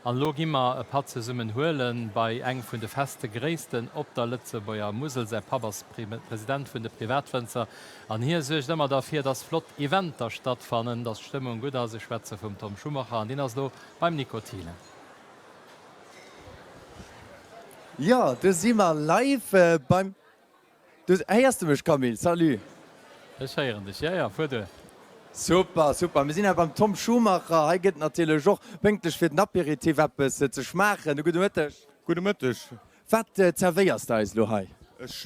An elo gi mer e Patt zesummen huelen bei eng vun de feste Gréissten op der Lëtzebuerger Musel. Säi Papp ass President vun de Privatwënzer an hie suergt ëmmer derfir, dass flott Eventer stattfannen, dass d'Stëmmung gutt ass. Ech schwätze vum Tom Schumacher an deen ass elo beim Nico Thielen. Jo, do si mer live beim. Du héiers de mech Camille? Salut! Ech héieren dech, jo jo, fuer duer. Super, super. Mir sinn hei beim Tom Schumacher. Hei gëtt natierlech och pénktlech fir den Apéritif eppes ze schmaachen. Gudde Mëtteg. Gudde Mëtteg. Wat zerwéiers de eis elo hei? Ech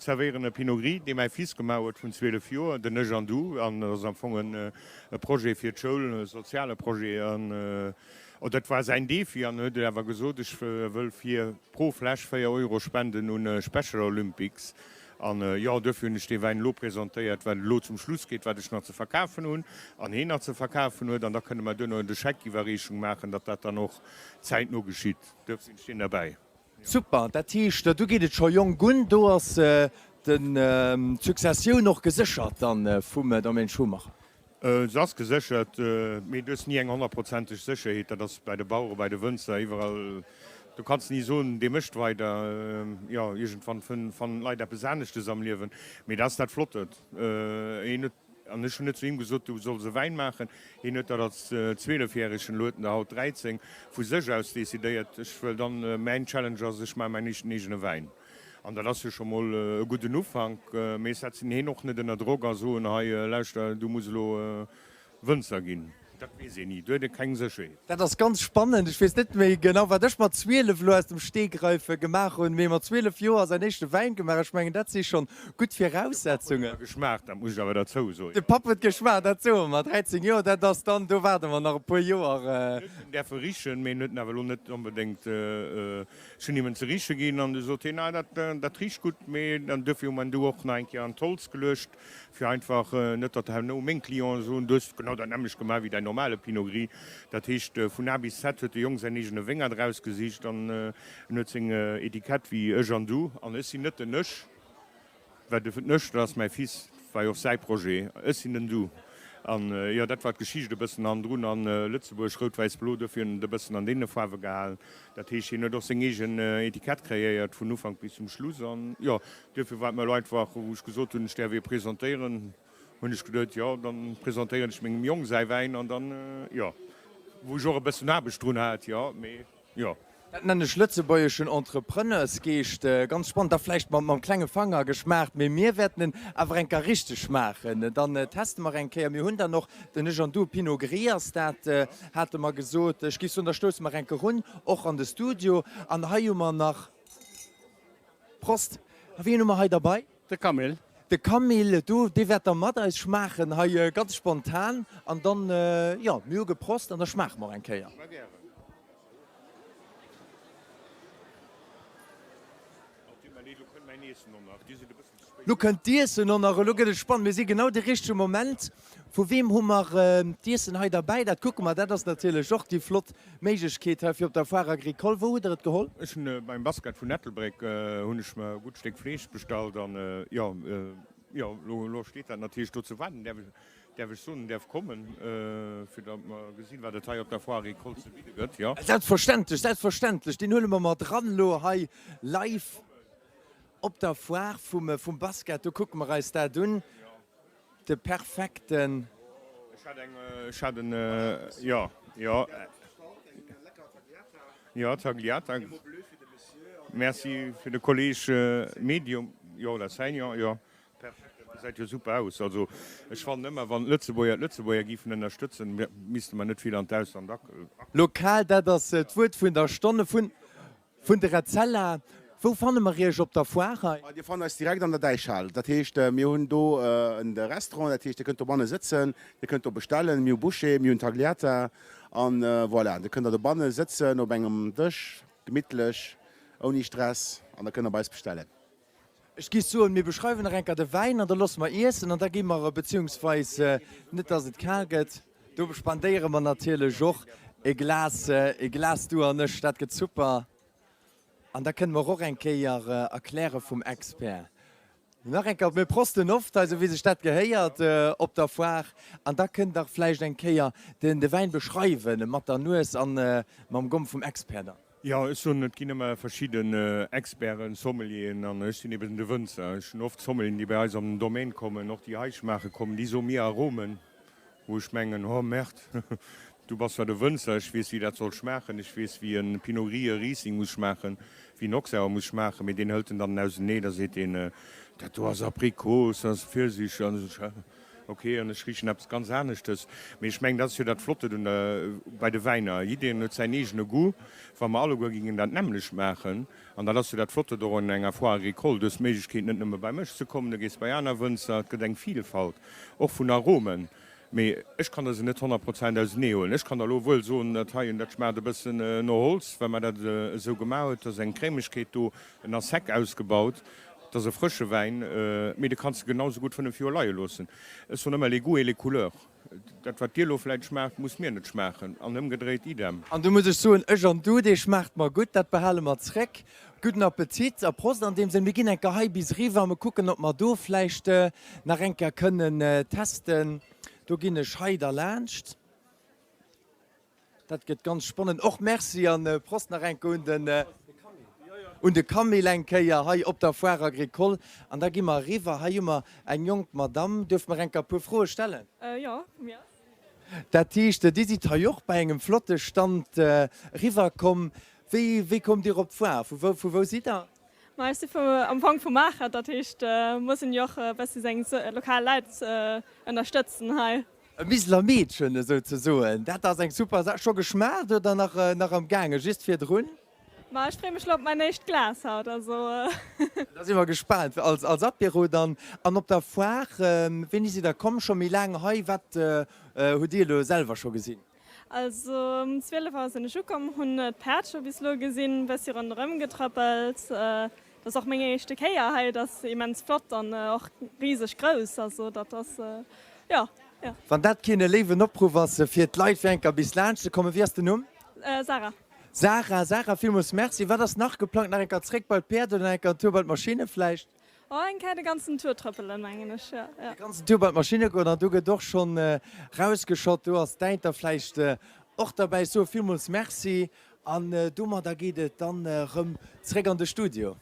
zerwéieren e Pinot Gris, dee mäi Fils gemaach huet vun 12 Joer, den Ech an Du. An dat ass am Fong e Projet fir d'Schoul, e soziale Projet. An dat war säin Defi an huet awer gesot, ech wëll fir Pro Fläsch 4 Euro spenden un Special Olympics. An jo, duerfir hunn ech dee Wäin elo presentéiert, well et elo zum Schluss geet, wat ech nach ze verkafen hunn an heen nach ze verkafen huet. An da kënne mer duerno de Scheckiwwerreechung maachen, datt dat dann och zäitno geschitt. Duerfir sinn ech deen derbäi. Super, dat heescht, do geet et scho jonk un. Do ass d'Successioun och geséchert dann vum Domaine Schumacher. Se ass geséchert, mee du hues ni eng honnertprozenteg Sécherheet. Dat ass bäi de Bauere, bäi de Wënzer, iwwerall. Du kanns ni soen, dee mécht weider. Jo, iergendwann fannen d'Leit eppes aneschtes am Liewen. Mee dat ass dat Flottet. Hien huet, an ech hunn net zu him gesot, du solls e Wäin maachen. Hien huet dat als Zwielefjäregen, elo huet en der haut 13, vu sech aus decidéiert, ech wëll dann, mäin Challenge ass, ech maache mäin eegene Wäin. An dat ass jo scho mol e gudden Ufank. Mee ech setzen heen och net ënner Drock a soen, hei lauschter, du muss elo Wënzer ginn. Dat weess een ni, do huet ee keng Sécherheet. Dat ass ganz spannend. Ech weess net méi genau, wat ech mat 12 elo aus dem Stegreif gemaach hunn, mee mat 12 Joer säin éischte Wäin gemaach, ech mengen, dat si schonn gutt Viraussetzungen. De Papp huet awer geschmaacht, dat muss ech awer derzou soen. De Papp huet geschmaacht, dat soe mer. 13 Joer, dat ass dann, do waarde mer nach e puer Joer. En huet en däerfe richen, mee en huet en awer elo net onbedéngt Ech hunn him en ze riche ginn an du sot hien, ah, dat, dat richt gutt, mee dann duerfir hu mer en du och nach eng Kéier an d'Holz geluecht, fir einfach net, datt herno meng Clienten soen, du hues genau dat nämmlecht gemaach wéi däin normale Pinot Gris. Dat heescht, vun A bis Z huet de Jong säin eegene Wéngert erausgesicht an en huet seng Etikett wéi ech an du. An ech sinn net den ech. Well de Nëscht, dat ass mäi Fils, war jo och säi Projet. Ech sinn den Du. An jo, dat war d'Geschicht e bëssen hannendrun. An Lëtzebuerg, rout, wäiss, blo, duerfir hunn en et e bëssen an deene Faarwe gehalen. Dat heescht, hien huet och seng eegen Etikett kreéiert, vun Ufank bis zum Schluss. An jo, duerfir war et mir elo einfach, wou ech gesot hunn, ech däerf ee presentéieren, hunn ech geduet, jo, da presentéieren ech mengem Jong säi Wäin. An dann, jo, wou ech och e bëssen Aarbecht drun hat, jo, mee. Jo. Dat nennen ech lëtzebuergeschen Entrepreneursgeescht. Ganz spannend. Da vläicht mam klenge Fanger geschmaacht, mee mir wäerten en awer eng Kéier richteg schmaachen. Dann teste mer eng Kéier. Mir hunn dann och den Ech an Du, Pinot Gris ass dat, hate mer gesot. Ech géif soen, da stousse mer eng Kéier un, och an de Studio. An hei hu mer nach, Prost! A wien hu mer hei derbei? De Camille. De Camille, du, dee wäert da mat eis schmaachen hei ganz spontan. An dann, jo, mir hu geprost an da schmaache mer och eng Kéier. Mä gären. Lo kënnt d'Iessen och nach. Elo gëtt et spannend. Mir si genau de richtege Moment. Vu weem hu mer d'Iessen hei derbäi? Dat kucke mer. Dat ass natierlech och déi flott Méiglechkeet hei fir op der Foire Agricole. Wou hutt Der et geholl? Ech hunn beim Basket vun Ettelbréck hunn ech mer e gutt Stéck Fleesch bestallt an jo, jo, elo steet dat natierlech do ze waarden. Däerf ech soen, en däerf kommen, fir datt mer gesinn, wat et hei op der Foire Agricole ze bidde gëtt, jo? Selbstverständlech, selbstverständlech. Deen huele mer mat eran elo hei live op der Foire vum Basket. Do kucke mer eis dat un. De perfekten. Ech hat eng, ech hat en, jo, jo. Jo, Tagliata. Merci fir de Kolleeg Medium, jo, oder Senior, jo. Perfekt, dat gesäit jo super aus. Also ech fannen ëmmer, wann d'Lëtzebuerger d'Lëtzebuerger giffen ënnerstëtzen, misste mer net vill an d'Ausland ak. Lokal, dat ass d'Wuert vun der Stonne vun vun der Etzella. Wou fanne mer Iech op der Foire hei? Dir fannt eis direkt an der Däichhal. Dat heescht, mir hunn do en Restaurant, dat heescht, Dir kënnt dobanne sëtzen, Dir kënnt do bestellen. Mir hu Bouchée, mir hunn Tagliata an voilà, da kënnt Der dobanne sëtzen op engem Dësch, gemittlech, ouni Stress an da kënnt Der bei eis bestellen. Ech géif soen, mir beschreiwen nach eng Kéier de Wäin an da loosse mer iessen an da gi mer, beziehungsweis net dass et kal gëtt, do spendéiere mer natierlech och e Glas, e Glas du an ech, dat gëtt super. An da kënne mer och eng Kéier erkläre vum Expert. Nach eng Kéier, mir prosten oft hei, esou wéi sech dat gehéiert op der Foire. An da kënnt Der vläicht eng Kéier de Wäin beschreiwen, mat der Nues a mam Gomm vum Expert dann. Jo, ech soen, et ginn ëmmer verschidden Experten, Sommelieren, an ech sinn eben de Wënzer. Ech hunn oft Sommelieren, déi bei eis an den Domaine kommen, och déi hei schmaache kommen, déi soe mir Aromen, wou ech mengen, oh Merde, du bass zwar de Wënzer, ech weess, wéi dat soll schmaachen, ech weess, wéi e Pinot Gris, e Riesling muss schmaachen, wéi en Auxerre muss schmaachen, mee deen hëlt en dann ausenee, da seet deen, dat do ass Aprikos, dat ass Pfirsich, an ech, Ok, an ech richen eppes ganz aneschtes. Mee ech mengen, dat ass jo dat Flottet un der, bei de Wäiner, jiddereen huet säin eegene Goût. Wa mer alleguer gingen dat nämmlecht maachen, an dat ass jo dat Flottet och un enger Foire agricole, du hues d'Méiglechkeet net nëmme bei mech ze kommen, du gees bei aner Wënzer, et gëtt eng Vielfalt och vun Aromen. Mee ech kann der se net 100 Prozent auseneehuelen. Ech kann der elo wuel soen, dat heien, dat schmaacht e bëssen no Holz, well mer dat esou gemaach huet, do ass eng Cremegkeet do, en ass sec ausgebaut. Et ass e frësche Wäin, mee de kanns de genau sou gutt 5 Joer leie loossen. Ech soen ëmmer, les goûts et les couleurs. Dat wat dir elo vläit schmaacht, muss mir net schmaachen an ëmgedréit idem. An do muss ech soen, ech an du, dee schmaacht mer gutt, dat behale mer zréck. Gudden Appetit a Prost an deem Sënn. Mir ginn enker hei bis eriwwer a mer kucken, ob mer do vläicht nach enker kënnen testen. Do ginn ech hei derlaanscht. Dat gëtt ganz spannend. Och Merci an Prost nach eng Kéier un den un de Camille eng Kéier hei op der Foire Agricole. An da gi mer eriwwer. Hei hu mer eng jonk Madamm. Duerf mer eng Kéier e puer Froe stellen? Jo, vu mir aus. Dat heescht, Dir sidd hei och bei engem flotte Stand eriwwer komm. Wéi wéi kommt Dir op d'Foire? Vu wou vu wou sidd Der? Ma ech si vu am Fong vu Maacher. Dat heescht, muss een jo och e bëssi seng lokal Leit ënnerstëtzen hei. E Miseler Meedchen esou ze soen, dat ass eng super Saach. Scho geschmaacht oder nach nach am gaangen, just virdrun? Ma ech free mech lo op mäin éischt Glas haut, also. Da si mer gespaant. Als als Apéro dann. An op der Foire, wéini sidd der komm? Scho méi laang hei? Wat hutt Dir elo selwer scho gesinn? Also um 12 Auer sinn ech ukomm, hunn d'Päerd scho bis lo gesinn, bëssi ronderëm getrëppelt. Dat ass och meng éischte Kéier hei, dat ass immens flott an och riseg grouss, also dat ass jo, jo. Wann dat keen léiwen Opruff ass fir d'Leit fir enker bis laanscht ze kommen. Wéi ass den Numm? Sarah. Sarah, Sarah villmools Merci. Wat ass nach geplangt? Nach enker zréck bei d'Päerd oder nach enker en Tour bei d'Maschinne vläicht? Oh, eng Kéier de ganzen Tour trëppelen, mengen ech, jo, jo. De ganzen Tour bei d'Maschinne goen an do gëtt och schonn rausgeschott. Do ass d'Däinter vläicht och derbäi. Ech soe villmools Merci an domadder geet et dann erëm zréck an de Studio.